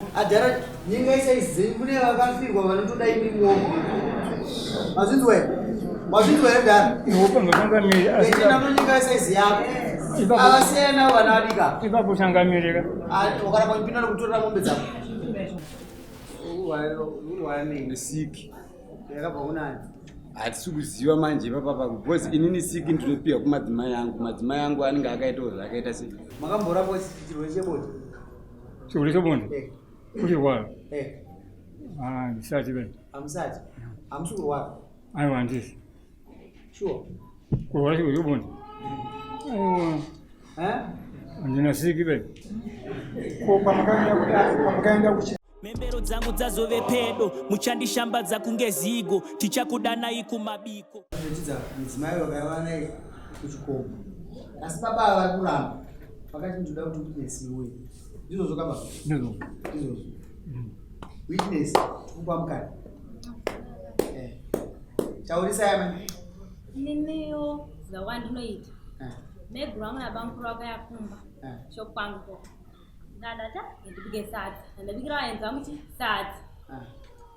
Adhara nyika isaizi kune vakafirwa vanotoda imi muoko. Mazvinzwa here? Mazvinzwa here dhara? Iwopo ngotangamiri asi Echina nyika isaizi yako. Avasiyana navo vana vadika. Ipapo changamirira. Ah, wakaramba kupinda nekutorera mombe dzako. Urwara nei? Siki. Yakabva kunani? Hatisi kuziva manje ipapapa because inini siki ndinopiwa kumadzimai angu. Madzimai angu anenge akaitawo zvaakaita sei. Makamborapwa chirwere chebonde? Chirwere chebonde? Eh. Uchirwara? Eh. Ah, ndisati be. Hamusati? Hamusi kurwara? Aiwa, handisi. Sure. Kurwara chirwere chebonde? Aiwa. Eh? Handina siki be. Ko pamakaenda kuchi Mhembero dzangu dzazove pedo, muchandishambadza kunge zigo, tichakudanai kumabiko. Ratidza mudzimai wakaiva naye kuchikomo. Asi baba ava vari kuramba. Vakati ndinoda kuti witness iuye. Ndizvozvo ka baba? Ndizvozvo. Ndizvozvo. Witness tikupa mukana. Eh. Taurisai amai. Ininiwo zvawandinoita. Eh. Meguru wangu nabamukuru vakauya kumba. Eh. Shop kwangu ko. Ndadata ndibike sadza. Ndabikira vaenzi vangu chi sadza. Ah.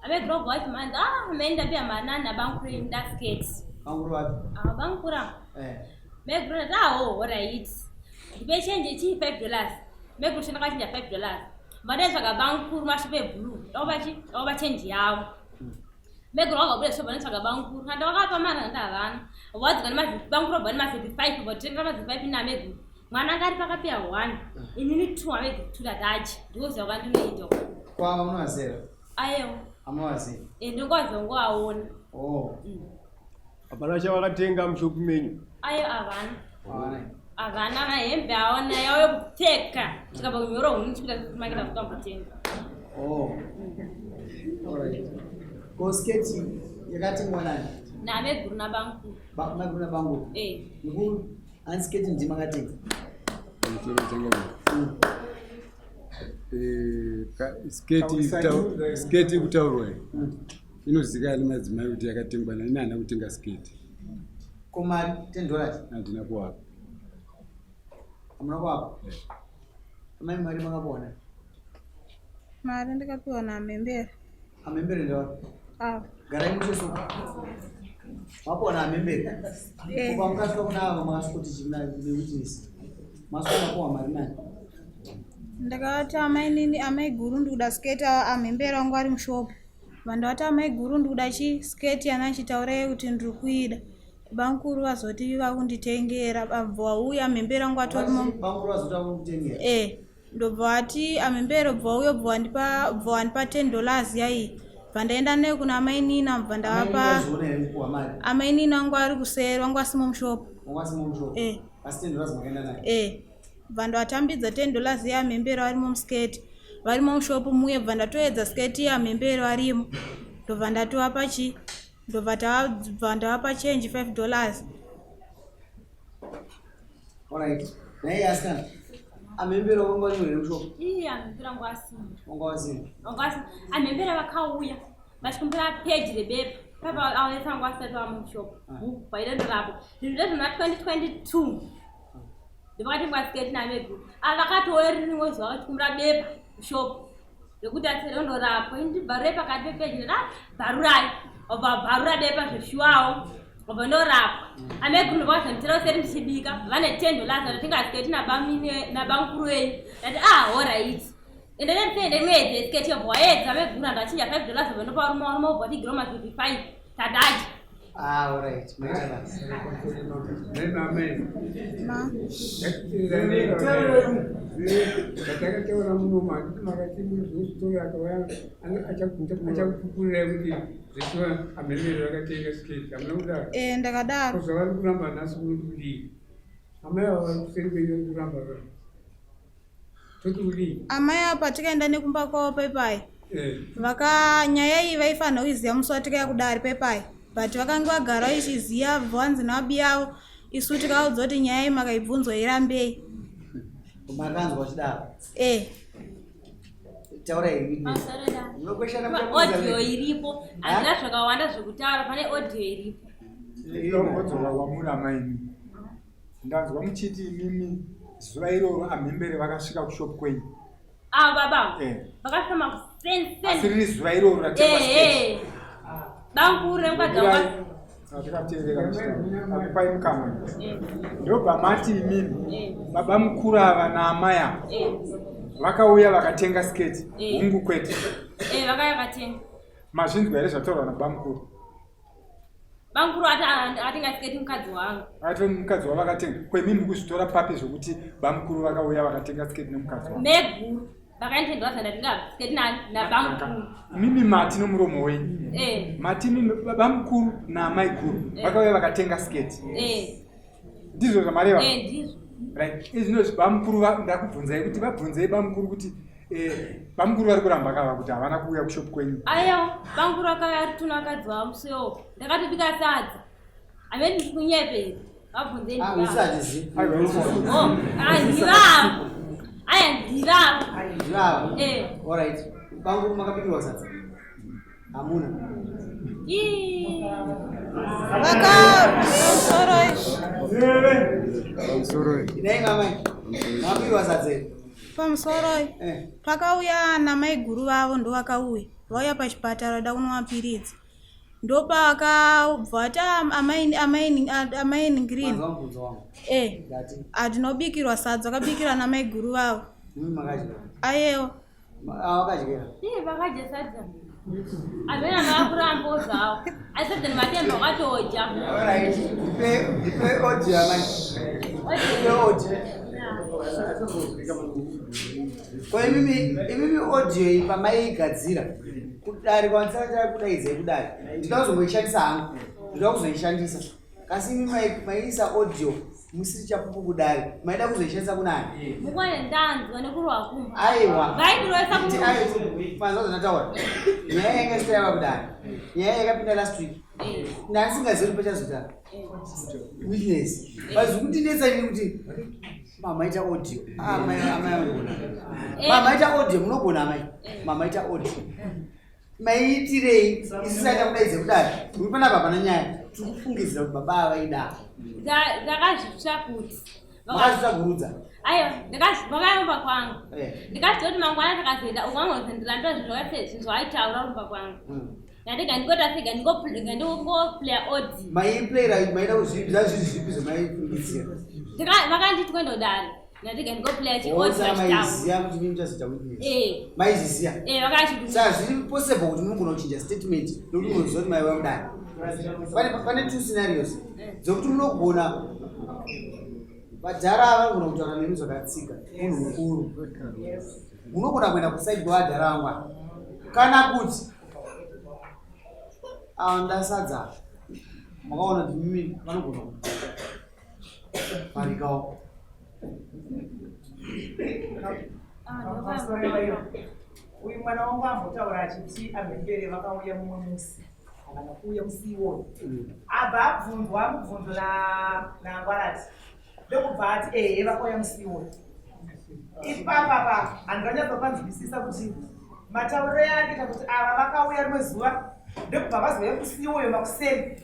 Ameguru wabva wati manje ah mene ndapiwa manani nabamukuru enyu nda skirt. Bamukuru wapi? Ah bamukuru. Eh. Meguru ndati ah oh alright. Ndipe change chi $5. Meguru shanda kachinja $5. Vandaitsvaga bamukuru mashope eblue. Ndakapa chi ndakapa change yavo. Meguru wakabuda shop vanotsvaga bamukuru. Kana ndakapa mari kana havana. Wadzoka nemazipi bamukuru wabva nemazipi 5 votenga mazipi 5 nameguru. Mwana anga ari pakapiwa 1. Inini 2 ameguru 2 tatachi. Ndiko zvakandinoita. Kwava unovazera? Ayewa. Amavazera? Eh ndokwazo Oh. Hapana chavakatenga mushopu menyu? Ayo havana. Havana. Havana mahembe aona yavo yekupfeka. Tikabva kunyoro huni tichikuita kumaketa kukambotenga. Oh. Alright. Ko sketi yakatengwa nani? Nameguru nabamukuru. Maguru nabamukuru. Eh. Mukuru, hanzi sketi ndima makatenga. Pamusoro changamire. Eh, sketi ikutaurwa iyi inozikanwa nemadzimai kuti yakatengwa nani haana kutenga sketi. Ko mari $10? Handina kuwapa. Hamuna kuwapa? Eh. Amai mari makapiwa Mari ndikapiwa naMhembere. Amhembere ndewapi? Ava. Garai mushe so. Mapiwa naMhembere. Eh. Kupa mukasvika kuna ava makasvikoti chii newitness. Masvika mapiwa mari nani? Ndakavati amainini amai guru ndikuda sketi amhembere wangu ari mushopu. Vandavati amai guru ndikuda chi sketi yana chitaurei kuti ndiri kuida. Bamukuru vazoti vakunditengera vabva vauya amhembere wangu atorimo. Bamukuru vazoti vakunditengera. Eh. Ndobva vati amhembere bva uyo bva wandipa $10 yaiyi. Bva ndaenda nayo kuna amainina bva ndavapa. Amai here kupiwa mari? Amainina wangu ari kuseri wangu asimo mushopu. Wangu asimo mushopu. Eh. Asi $10 makaenda nayo. Eh. Bva ndavatambidza $10 yamhembere varimo musketi. Varimo mushopu muye bva ndatoedza sketi yamhembere varimo. Ndobva ndatovapa chi ndobva bva ndavapa change $5. Alright. Naye asikana. Amhembere wanga wari here mushopu? Iye amhembere wangu asina. Wanga wasina. Wanga asina. Amhembere vakauya vachikumbira peji rebepa. Papa awesa wangu asati wamushopu. Vaida ndirapo. Zvinhu ndezvona 2022. Ndopakatengwa sketi nameguru. Ava vakatouya rimwe zuva vachikumbira bepa mushopu. Rekuti asirondorapwa. Ini ndibvarure pakati pepeji ndati bvarurai. Vabva bvarura bepa zveshuwawo. Vabva ndorapwa. Ameguru ndopakazonditera useri ndichibika. Vane $10 ndatenga sketi nabamine nabamukuru wenyu. Ndati ah alright. Ende ndende ndinoedza sketi yobva waedza ameguru ndachinja $5 vabva ndopa varume varume vobva vatigira ma 55 tadaji. Ah, alright. Maita basa. Ma. Zvatakataura muno handiti makati muzitori akauya achakupupurirai kuti zveshuwa amhemere vakatenga sketi hamuna kudaro? Eh ndakadaro. Zvavari kuramba nhasi kunoti kudii? Amai ava vari kuseri kwenyu vari kuramba toti kudii? Amai apa tikaenda nekumba kwavo pepai. Eh. Vaka nyaya iyi vaifanira kuiziva musi watikauya kudare pepai. But vakanga vagara vachiziva vanzi navabi avo isu tikaudza kuti nyaya iyi makaibvunzwa irambei. Makanzwa chidaro. Eh. Taurai witness. Munokweshana Audio iripo. Handina zvakawanda zvekutaura pane audio iripo. Idombodzora kwamuri amaini. Ndanzwa muchiti imimi zuva iroro amhembere vakasvika kushopu kwenyu. Ava baba Eh. vakasvika makuseni Asi riri zuva iroro ratengwa siketi. Bamukuru nemukadzi wangu. Takateerera muchitaura. Akupai mukana. Ndobva mati imimi baba mukuru ava naamai ava vakauya vakatenga siketi. Hungu kwete. Vakauya vakatenga. Mazvinzwa here zvataurwa nabamukuru? Bamukuru ati atenga siketi mukadzi wangu. Ati mukadzi wavo akatenga. Kwemimi kuzvitora papi zvokuti bamukuru vakauya vakatenga siketi nemukadzi wavo? Meguru vakaendendwa zvandatenga siketi nabamukuru. Mimi mati nomuromo wenyu. Mati mimi bamukuru naamaiguru vakauya vakatenga siketi. Ndizvo zvamareva? Ndizvo. Right. Izvinozvi bamukuru ndakubvunzai kuti vabvunzei bamukuru kuti bamukuru vari kuramba kava kuti havana kuuya kushop kwenyu. Aiwa, bamukuru akauya ari tuna akadzi wavo musi iwowo. Ndakatobika sadza. Ameni ndiri kunyepera. Vabvunzei Ah, ndivavo. usatizi. Oh, ah, ndivavo. Aya ndivavo. Ndivavo. Eh. Alright. Bamukuru makabikirwa sadza? Hamuna. Ii. Pamusoro. Inai mamai. Makabikirwa sadza here? Pamusoroi. Pakauya namaiguru vavo ndovakauya vauya pachipatara vada kunwa mapiritsi, ndopakabva vati amaini green. Manzwa mubvunzo wangu. Ndati. Hatinobikirwa sadza, vakabikira namaiguru vavo. Mimi makadya. Ayewa. Ah, wakadyera. Ii, vakadya sadza. Amene amakurambo zvawo. Asi sadza nematemba wakatodya. Alright. Ndipe audio amai. Ndipe audio. Ko imimi audio iyi pamaigadzira kudare kwandisati kudaidzai kudare, ndinoda kuzongoishandisa hangu, ndinoda kuzoishandisa, kasi imi maiisa audio musiri chapupu kudare, maida kuzoishandisa kunani? Mukwane ndanzwa nekurwa kumba. Aiwa. Vaindiroesa. Manzwa zvandataura? Nyaya yanga isati yava kudare, nyaya yakapinda last week, ndandisingazivi kuti pachazoita witness. Vazvikundinetsa ini kuti mamaita audio. Ah, amai, amai vanogona. Mamaita audio, munogona amai. Mamaita audio maiitirei? Isisaita kudaidze kudare uri panapa, hapana nyaya, tiri kufungidzira kuti baba ava vaida. Ndakazvitsva kuti Makazvitsvagurudza? Aiwa, vakaomba kwangu. Ndikazviita kuti mangwana takazoenda ukangonzondirambira zvinhu zvakase zvinhu zvaaitaura rumba kwangu. Ndandega ndingotafega ndingoplaya audio. Maiplayera maida kuzvipi? Zvazviri zvipi zvamaifungidzira? Vakanditi kuenda kudare, ndandega ndingoplaya Saka chiaudio. maiziva kuti mimi muchazoita witness? Maizviziva? Eh, vakachiti. Saka zviri possible kuti munogona kuchinja statement nokuti munoziva kuti maiva kudare. Pane two scenarios dzokuti munogona, vadhara vanogona kutaura nemi zvakatsika, munhu mukuru, munogona kuenda kuside kwevadhara vangu ava, kana kuti ava ndasadza makaona kuti mimi vanogona kufarikawo. Pamusoro iwayo, uyu mwana wangu ambotaura achiti amhembere vakauya mumwe musi, havana kuuya musi iwoyo. Abva abvunzwa mubvunzo nangwarati, ndokubva ati ehe, vakauya musi iwoyo. Ipapapa handinganyatsopanzwisisa kuti matauriro yaakaita kuti ava vakauya rimwe zuva, ndokubva vazouya musi iwoyo makuseni,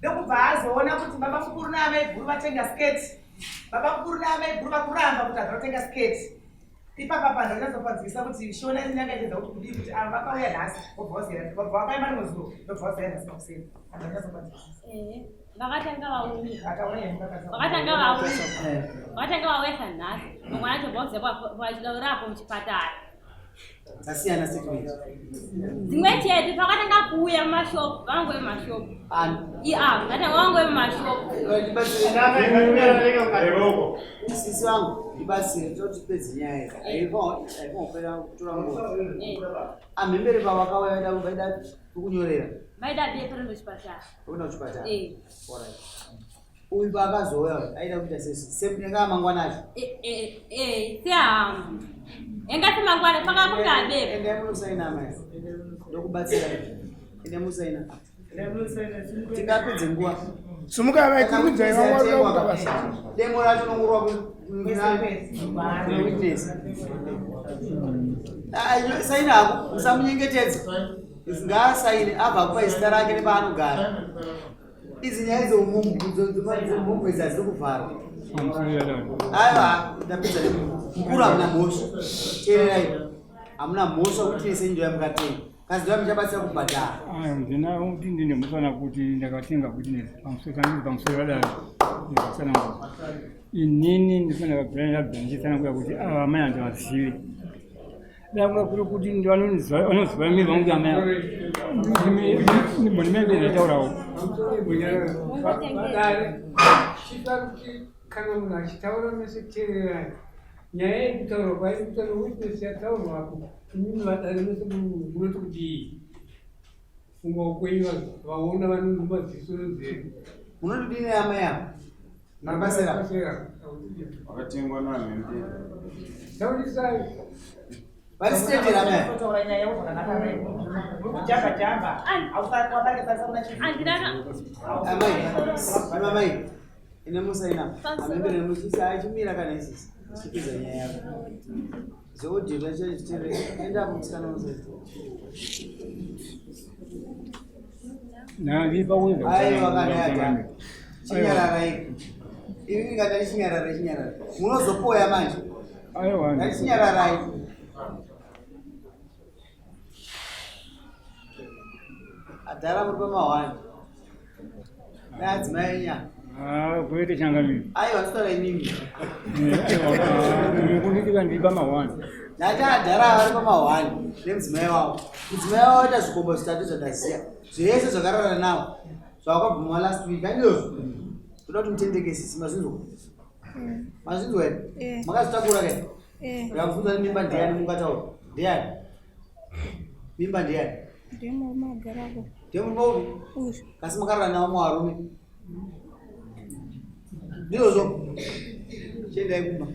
ndokubva azoona kuti baba mukuru naamai guru vatenga sketi, baba mukuru naamai guru vakuramba kuti havana kutenga sketi. Ipapa pandanyatsopanzwisa kuti shona inyangaitedza kuti kudii, kuti ava vakauya nhasi vobva vazoya, vabva vakaema rimwe zuva, ndobva vazoya nhasi makuseni. Handanyatsopanzwisisa. Vakatanga vauya. Ataura yeye mukakataura. Vakatanga vauya, vakatanga vauyesa nhasi, mangwana acho bva vachidavirapo muchipatara. Dzasiyana statement. Dzimwe chete, pakatanga kuuya mumashopu, vangove mumashopu iavo, vatanga vangove mumashopu. Sisi vangu, ndibatsire toti tipedze nyaya iyi, haifangopera kutora nguva. Amhembere pavakauya vaida kukunyorera? Vaida bepa rinochipatara. Kuenda kuchipatara? Eh. Alright. Uyu paakazouya aida kuita semunenge mangwana acho? Sehama engati mangwana pakabuda bepa. Endai munosaina amai, ndokubatsira. Endai munosaina, tingapedze nguva. Sumuka vai, kurumidzai vamwe vari kuda basa. Demo racho nongorwa witness. Saina hako, musamunyengetedza, ngaasaine, abva kupa zita rake nepaanogara. Idzi nyaya dzeumhombo idzi hadziri kuvharwa. Pamusoro yadaro. Aiwa, ndapedza mukuru, hamuna mhosva. Teererai, hamuna mhosva kuti nese ndo yamukatenga, kasi ndo yamuchabatsira kubhadhara. Ayo, ndina kuti ndine mhosva kuti ndakatenga witness pamusoro kandiri pamusoro yadaro. Ndikatsanangura. Inini ndifanira kubvira ndabvira ndichitsanangura kuti ava amai handivazivi. Danga kuri kuti vanoziva miri vangu amai ava. Ndimbonemembe ndataurawo. Vadare, chifa kuti kana munhu achitaura mese teererai. Nyaya yekutaurwa kwairi kutaura, witness yataurwapo, imimi vadare mese munoti kudii? Funga kwenyu, vaona vanonzi maziso nenzeve. Munotidini amai ava? Mabasera. Wakatengwa naMhembere. Taurisai. Varisitendera amai ava. Kutaura nyaya yavo zvakanaka mai. Muri kujamba jamba. Hausati wadarika kuna chief. Amai, amai, ine musaina amembere muchisa achimira kana isisi chipidza nyaya yako zveudhira chaichitere enda musikana musaita. Nandipa kuedza. Aiwa, kana yata chinyararai ivi, ngati chinyararai, chinyararai, munozopoya manje. Aiwa. Ngati chinyararai. Adhara, muri pamahwani neadzimai enyama. Ah, kuite changamiro. Aiwa, totaura imimi. Aiwa, kunditi kandipa mahwani. Ndati adhara vari pamahwani nemudzimai wavo. Mudzimai wavo aita zvikombo zvitatu zvandaziya zvese zvakarara navo zvavakabvuma last week, andizvozvo? Toda kuti mutendekesisi, mazvinzwa? Mazvinzwa here? Eh. Makazvitakura kai? Eh. Ndakabvunza kuti mimba ndiyani, mungataura ndiyani? Mimba ndiyani? Ndiye murume agarako. Ndiye murume upi? Uyu. Kasi makarara navo muvarume, ndizvozvo? Chiendai kumba,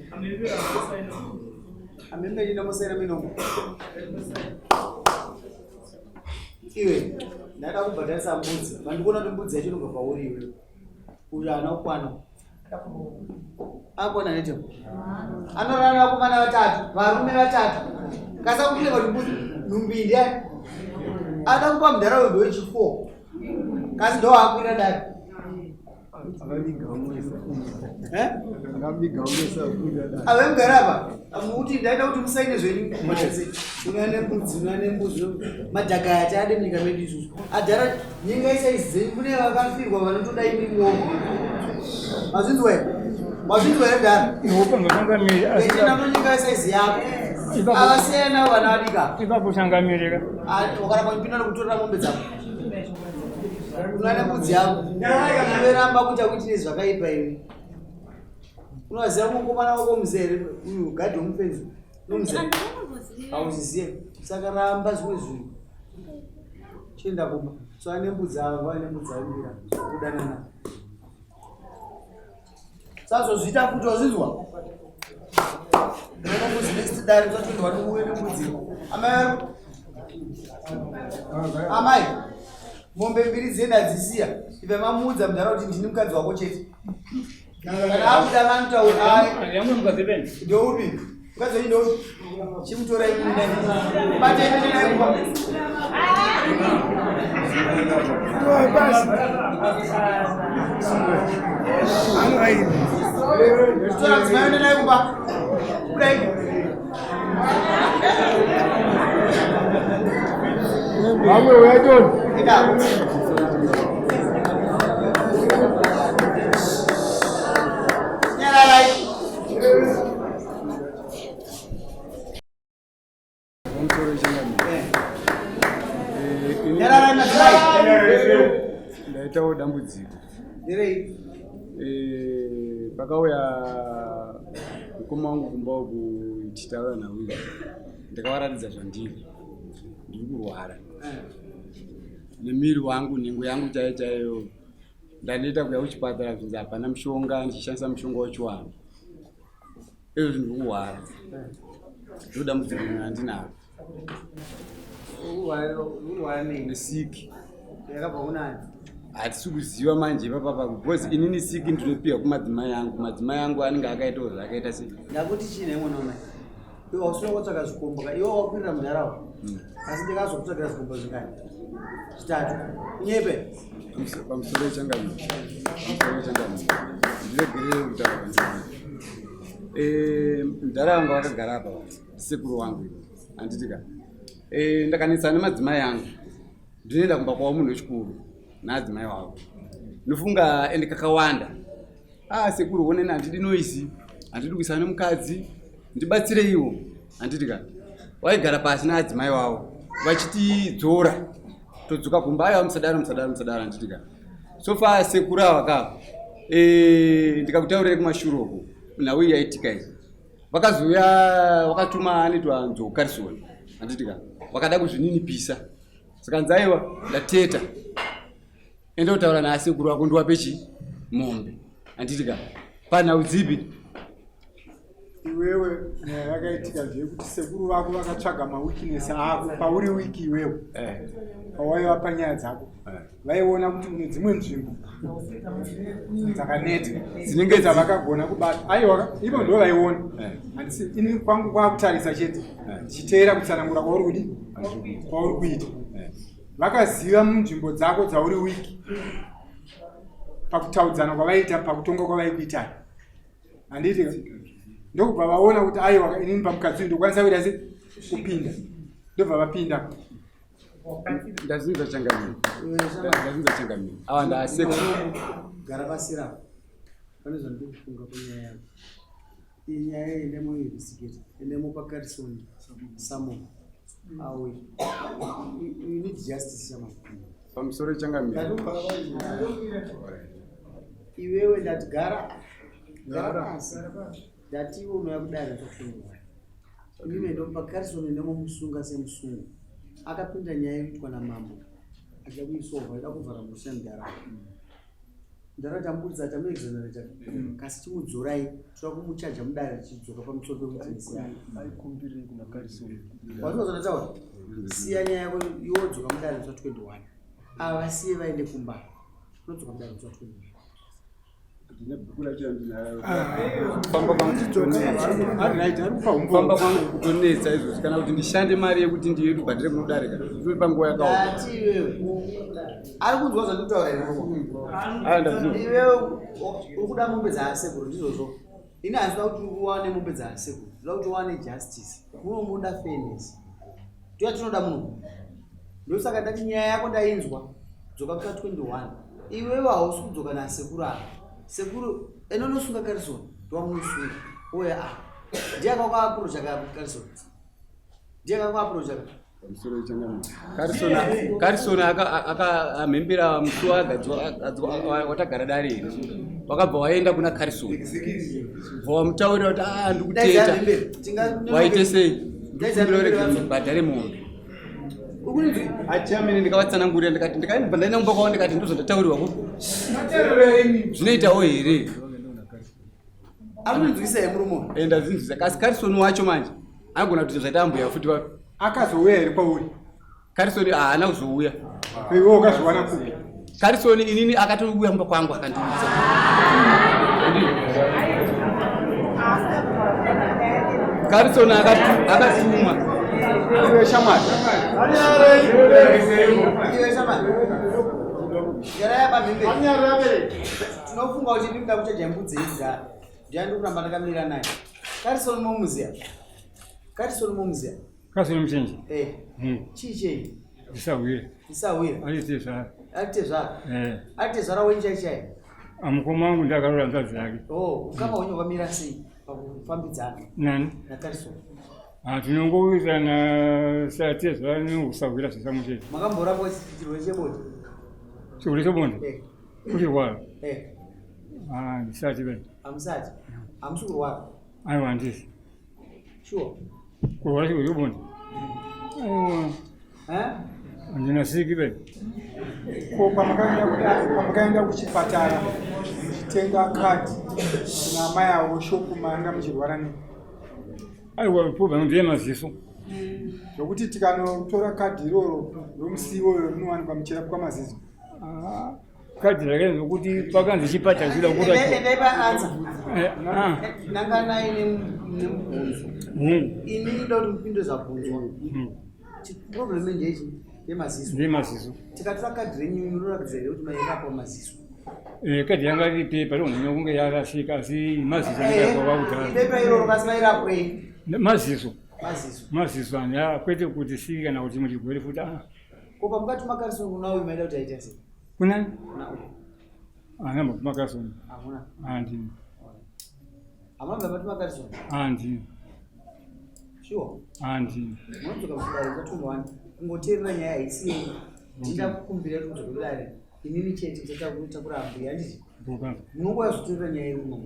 amembe chinda musaina minomo. Iwe, ndada kubhadharisa mbudzi, mandikuona kuti mbudzi yacho inobva pauri iwe. Uyu haana kukwana, akwana netemo, anorara vakomana vatatu, varume vatatu, kasakukile kuti mbudzi nhumbi ndiani ada kupa munharaunda wechi4, kasi ndo waakwira dare. Akaviga umwesa. Eh? Akaviga umwesa akwira dare. Ave mugara apa mukuti ndaida kuti musaine zvenyu matese, unouya nembudzi, unouya nembudzi, madhaka aya taade munyika medu isusu. Adhara, nyika isaizi dzenyu, kune vakafirwa vanotoda imimiwo. Mazvinzwa here? Mazvinzwa here, dhara? Iwopo changamire. Echina nonyika isaizi yako, avasiyana navo vana vadika. Ipapo changamire ka. Wakaramba uchipinda nekutorera mombe dzako, unouya nembudzi yako iwe, ramba kuita kuitire zvakaipa iwe. Unoziva mukomana wako muzere uyu, gadhi womufenzi nomuzere, hauzizive, saka ramba zvimwe zvinhu. Chienda kumba, so ane mbudzi ava, vane mbudzi avo, mbira kudanana, sazozviita futi, wazvinzwa? Mbudzi next dare usatondwa nomuwe nembudzi. Amai vari, amai, mombe mbiri dzienda dzisiya ibva mamuudza mudhara kuti ndini mukadzi wako chete. Kana akuda vanotaura. Yamwe mukadzi peni. Ndoupi mukadzi wenyu? Ndoupi? Chimutorai batei naye kumba. Basi. Anoaini. Tora mudzimai uende naye kumba, kudai. Vamwe uyatoni. Enda. Nyararai. Pamusoro changamire. Nyararai madzimai. Ndaitawo dambudziko. Nderei? Pakauya mukoma wangu kumba uku tichitaura nauyu, ndakavaratidza zvandiri, ndiri kurwara nemiri wangu, nhengo yangu chaiyo chaiyo. Ndandiita kuya kuchipatara, zvinzi hapana mushonga, ndichishandisa mushonga wachiwanhu izvo ndiri kurwara. Ndo dambudziko rimwe randinaro. Urwara nei? Nesiki. Yakabva kunani? Hatisi kuziva manje ipapapa, because inini siki ndinopiwa kumadzimai angu. Madzimai angu anenge akaitawo zvaakaita sei. Ndakuti chii nhai mwana wamai? Iwe usina kutsvaka zvikombo ka, iwe wakwirira munharaunda. Asi ndikazokutsvagira zvikomba zvingani? Zvitatu. Nyepe. Pamusoro changamire. Pamusoro changamire. Ndiregerere kutaura panzira. Eh, mudhara wangu wakagara apa sekuru wangu handiti ka eh, ndakanetsana nemadzimai angu ndinoenda kumba kwavo munhu wechikuru naadzimai wavo ndofunga ende kakawanda ah sekuru honeni handidi noisi handidi kuisana nemukadzi ndibatsireiwo handiti ka waigara pasi naadzimai wavo vachitidzora todzoka kumba aiwa musadaro musadaro musadaro handiti ka so far sekuru ava ka eh, ndikakutaurirai kumashure uko nhau iyi yaitika iyi vakazouya vakatuma anoitwa nzou karisoni handiti ka vakada kuzvininipisa saka nzi aiwa ndateta enda kutaura naasekuru wako ndiwape chi mombe handiti ka panhau dzipi iwewe nyaya yakaitika ndeyekuti sekuru vako vakatsvaga maweakness ako pauri wiki iwewe eh. pawaiva panyaya dzako eh. vaiona kuti une dzimwe nzvimbo dzakaneta dzinenge dzavakagona kubata aiwa ivo ndo vaiona eh. handisi ini kwangu kwakutarisa chete ndichiteera kutsanangura kwauri kudi kwauri kuita vakaziva munzvimbo dzako dzauri wiki pakutaudzana kwavaiita pakutonga kwavaikuitai handiti ndokubva vaona kuti aiwa inini pamukadzi uyu ndokwanisa kuita se kupinda ndobva vapinda ndazinza changamire ndazinza changamire awa ndaseka gara pasira pane zvandiri kufunga panyaya yako iyi nyaya iyi ndemuinvestigate ende mupa carison samo auye you need justice shamani pamusoro changamire iwewe ndati gara gara pasi ndati iwe unouya kudare zvafunga imimi ndomupa carison ndomusunga semusungo akapinda nyaya yekuitwa namambo achida kuisova achida kuvhara musha mudhara mudhara tamuburitsa tamuexonerata mm. kasi chimudzorai toda kumuchaja mudare tichidzoka pamusoro pekuti aikumbirei kuna carison wazvinozonotaura siya nyaya yako iwodzoka mudare musi wa 21 ava vasiye vaende kumba unodzoka mudare musi wa 21 ndine bhuku racho randinaro kufamba kwangu kutonetsa kufamba kwangu kutonetsa izvozvi kana kuti ndishande mari yekuti ndiye ndibhadhire kunodarika ndiri panguva yakaoma Ndati iwewe ari kunzwa zvandikutaura here iwewe uri kuda mombe dzaasekuru ndizvozvo ini handida kuti uwane mombe dzaasekuru ndinoda kuti uwane justice muno munoda fairness Ndiyo tinoda munhu. Ndosaka ndati nyaya yako ndainzwa. Dzoka kuta 21. Iwewe hausi kudzoka nasekuru ava. Sekuru eno unosunga Carson. Ndowamunosunga. Oya ah. Ndiye akakwa approach aka Carson. Ndiye akakwa approach aka. Pamusoro changamire. Carson Carson aka aka amhembera musi wagadzwa watagara dare iri. Wakabva waenda kuna Carson. Bva wamutaurira kuti ah ndikuteta. Waite sei? Ndikumbira bhadhare mombe. Achairman ndikavatsanangurira ndikati ndikaenda ndaenda kumba kwavo ndikati ndozvandataurirwa ku zvinoitawo here akunzwisa here murume uyu enda zvinzwisa kasi Carson wacho manje anogona kuti zvaita ambuya futi vapi akazouya here kwauri Carson haana kuzouya. Iwe wakazviwana kupi? Carson inini akatouya kumba kwangu akandiudza. Carson akatumwa. Iwe shamwari. Iwe shamwari. Gara pamhembe. Tinofunga kuti ndinoda kuchaja mbudzi idzi. Ndiani ndikuramba ndakamira naye. Carson momuziya. Carson momuziya. Kasiri muchinji. Eh. Chii chei? Isahwira. Isahwira. Aite zvara. Aite zvara. Eh. Aite zvara wenyu chai chai. Amukoma wangu ndakarora hanzvadzi yake. Oh, ukama hwenyu hwakamira sei pakufambidzana? Nani? Na Carson. Ah, tinongowirirana satezvara neusahwira zvesamwe chete. Makamborapwa chirwere chebonde? Chirwere chebonde? Eh. Uchirwara? Eh. Ah, ndisati be. Hamusati. Hamusi kurwara? Aiwa, handisi. Sure. Kurwara chirwere chebonde? Aiwa. Eh? Handina siki be. Ko pamakaenda kuchipatara muchitenga kadhi kuna amai avo shopu manga muchirwara nei? Aiwa, problem ndeye maziso. Zvokuti tikanotora kadhi iroro romusi iwoyo rinowanikwa muchirapwa maziso. Ah, kadhi rake nokuti pakanzi chipatara chida Endai paansa. Nanganai nemubvunzo. Ini ndoda kuti mupinde zvabvunzwa. Problem ndechi yemaziso. Ndemaziso. Tikatora kadhi renyu munoratidza here kuti mairapwa maziso? Eh, kadhi yanga iri pepa rinonyanya kunge yarasika asi maziso eh, ipepa iroro kasi mairapwei? Maziso. Maziso. Maziso anya kwete kuti sii kana kuti muchigwere futi ah. Ko pamukatuma Carson kuna uyu maida kuti aite sei? Kuna? Kuna uyu. Ana mutuma Carson. Hamuna. Handina. Hamuna mutuma Carson. Handina. Sure. Handina. Munodzoka kudare kwa 21 kungoteerera nyaya haisi yenyu. Tinda kukumbira kuti mudzoke kudare. Imimi chete musatakura ambuya handiti? Munongouya kuzoteerera nyaya iri kuno.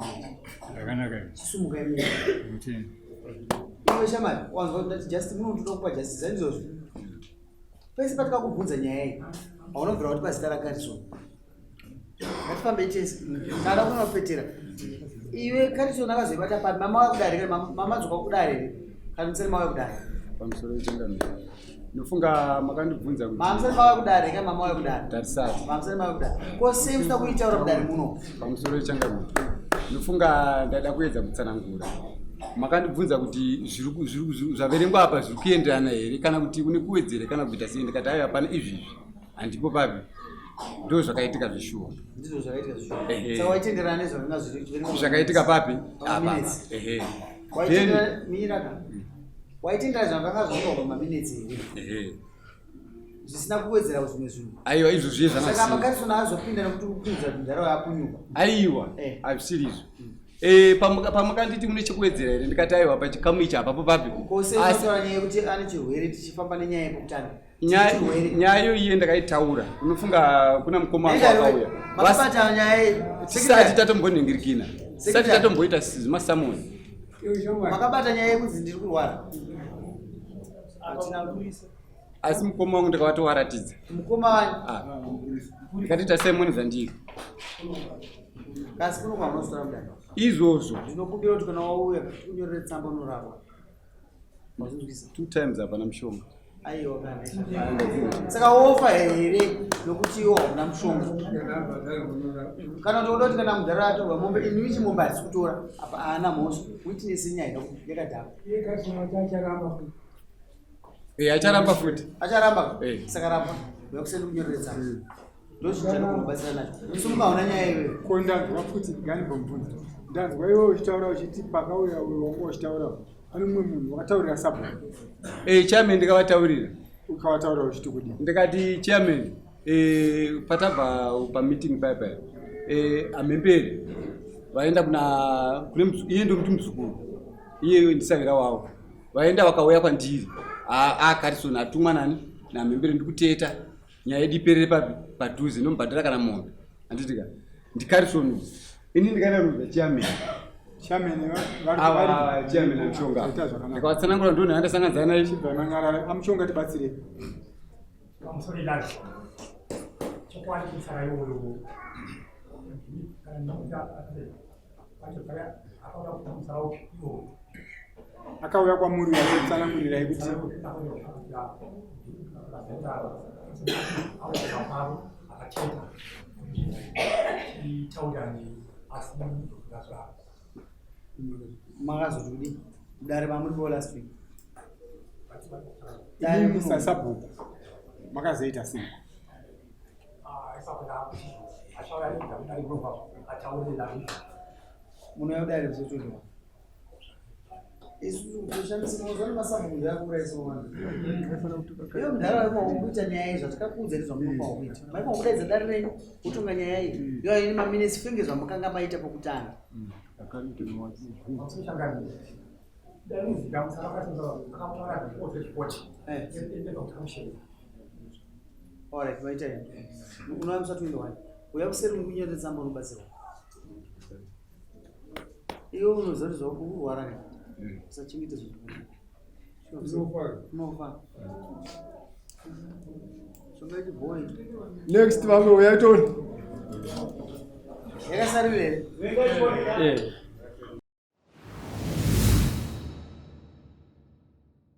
Zvakanaka. Chisumuka imimi. Mutende. Iwe shamari, wanzwa kuti ndati justice munotoda kupa justice handizvozvo? Pese patikakubvunza nyaya iyi haunobvira kuti pazita rakarison ngatifambe tese kana kunopetera iwe karison akazoibata papi mama waya kudare kana mama dzoka kudare here kana musari mauya kudare pamusoro wechangamire nofunga makandibvunza kuti mama musari mauya kudare kana mama waya kudare tarisati mama musari mauya kudare ko sei musina kuitaura mudare muno pamusoro wechangamire nofunga ndada kuedza kutsanangura makandibvunza kuti zvaverengwa apa zviri kuenderana here kana kuti kune kuwedzere kana kuita sei ndikati aiwa hapana izvizvi handipo papi ndo zvakaitika zveshuwa zvakaitika papi apa ehe waitendera zvakanga zvainga pamaminetsi here zvisina kuwedzera zvimwe zvinhu aiwa izvo zviye zvanasaka makarisona azopinda nekuti kupinza kuti ndarawo yapunyuka aiwa eh. hazvisiri izvo eh, pamakanditi mune chekuwedzera here ndikati aiwa pachikamu ichi hapapo papi koseataura nyaya yekuti ane chirwere tichifamba nenyaya yekutanga nyaya iyo iye ndakaitaura unofunga kuna mukoma wangu akauya tisati tatombonhingirikina tisati tatomboita zvimasamoni makabata nyaya yekunzi ndiri kurwara asi mukoma wangu ndakavatowaratidza mukoma wani ah. ndikati tasemoni zvandiri kasi kuno kwamunozotora mudai izvozvo ndinokumbira kuti kana wauya unyorere tsamba unorapwa two times hapana mushonga aiwa kana saka wofa here nokuti iwo hauna mushonga kana kuti uda kuti kana mudhara atorwa mombe ini chimombe hatisi kutora apa haana mhosva witness inyaya yakadhakwa Eh, acharamba futi. Acharamba. Eh. Saka ramba. Uya kunyorera mm. Ndozvinokubatsira nacho. Sumuka hauna nyaya iwewe. Ko ndanzwa futi ngandimbomubvunza. Ndanzwa iwe uchitaura uchiti pakauya uyo wanga uchitaura pane mumwe munhu wakataurira sabhuku. Eh, chairman ndikavataurira. Ukavataurira uchiti kudii? Ndikati chairman eh patabva pa meeting paya paya. Eh amhembere vaenda kuna kune iye ndomuti muzukuru. Iye ndisavira wavo. Vaenda vakauya kwandiri. Akarisoni atumwa nani namhembere ndikuteta nyaya yedu iperere papi padhuze nomubhadhara kana mombe handiti ka ndikarisoni ini ndikaenda kunoudza chairman chairman chairman amushonga ndikavatsanangura ndonhu yandasanganzana naye amushonga tibatsire pamusoro idai chokwadi kutsara iwoyo kana ndinokuta Akauya kwamuri achitsanangurirai kuti makazoti kudii mudare mamuripo last week imimi sasabhuku makazoita sei Munouya kudare kuzotorwa. Isu kushandisa mazuva masabhuku ndoyakuurayisa vanhu. Iyo mudhara waifanira kuita nyaya iyi zvatikakuudza ndi zvamunofanira kuita. Maifanira kudaidza dare renyu wotonga nyaya iyi. Iyo ini maminesi fenge zvamukanga maita pokutanga. Eh. Alright, maita ini. Unoyamisa 21. Uya kuseri kunyorera tsamba unobatsirwa. Iwe unoziva kuti zvakurwara ka. Usachengete zvinhu. Unofa. Unofa. Shonga boy. Next vamwe uya toni. Yakasarira here? Eh.